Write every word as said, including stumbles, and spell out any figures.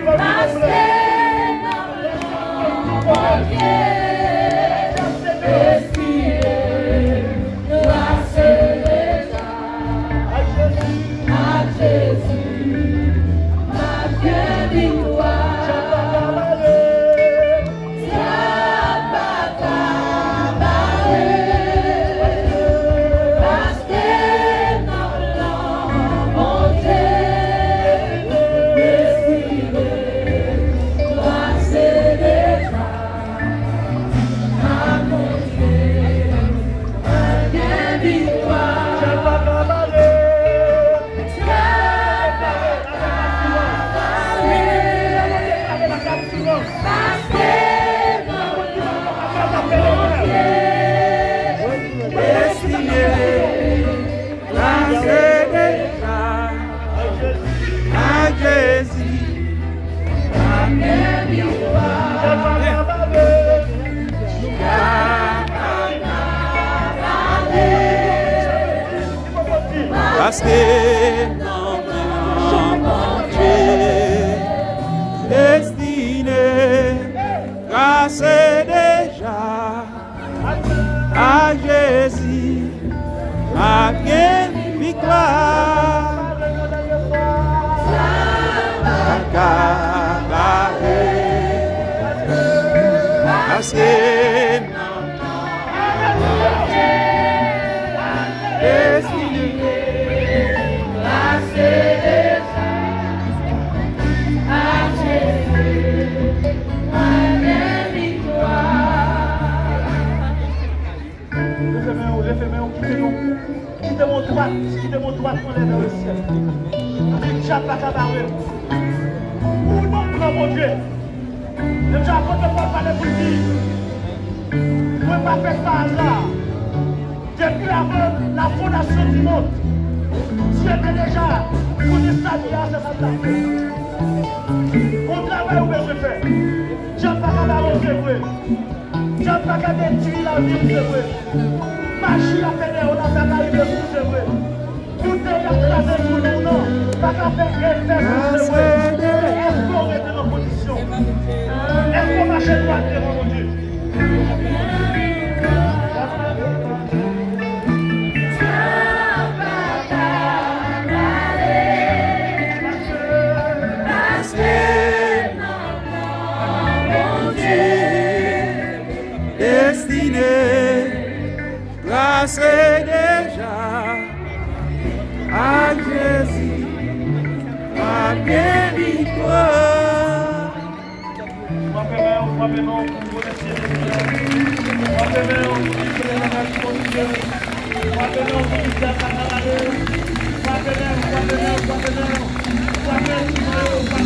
Paske nan non Bondye, destine glase deja. Ak Jezi, ak Jezi, n ap gen viktwa. Dyab pa ka bare. Paske nan plan Bondye, destine glase deja. Ak Bondye, gen viktwa. Destine glase deja. Ak Jezi, paske nan plan Bondye, destine glase deja. Ak Jezi, n ap gen viktwa. Sa pa ka bare. Paske nan Bondye, destine glase deja. Ak Jezi, n ap gen viktwa. Leve men w, leve men w, kite nou. Kite men w dwat, kite men w dwat anlè nan lesyèl. Anyen dyab pa ka bare. Ou nan plan Bondye. Depi apot Pòl pale pou l di, mwen pa fèt pa aza. Depi avan la fondasyon di mond, Dye te deja konnen sa li a, se sa l t ap fè. Gon travay ou bezwen fè. Dyab pa ka bare w, se vre. Dyab pa ka detwi lavi w, se vre. Maji y ap fè dèyè w la pa ka rive sou w, se vre. Boutèy y ap kraze sou nou nan pa ka fè efè sou w, se vre. Men èske w rete nan pozisyon? Èske w mache dwat devan Bondye? Paske Bondye, destine glase deja. Ak Jezi, n ap gen viktwa. Frape men w, frape men w pou remèsye Jezi. Frape men w pou di se yon bagay ki kontinye. Frape men w pou di dyab pa ka bare. Frape men w, frape men w, frape men w. Frape, frape, frape.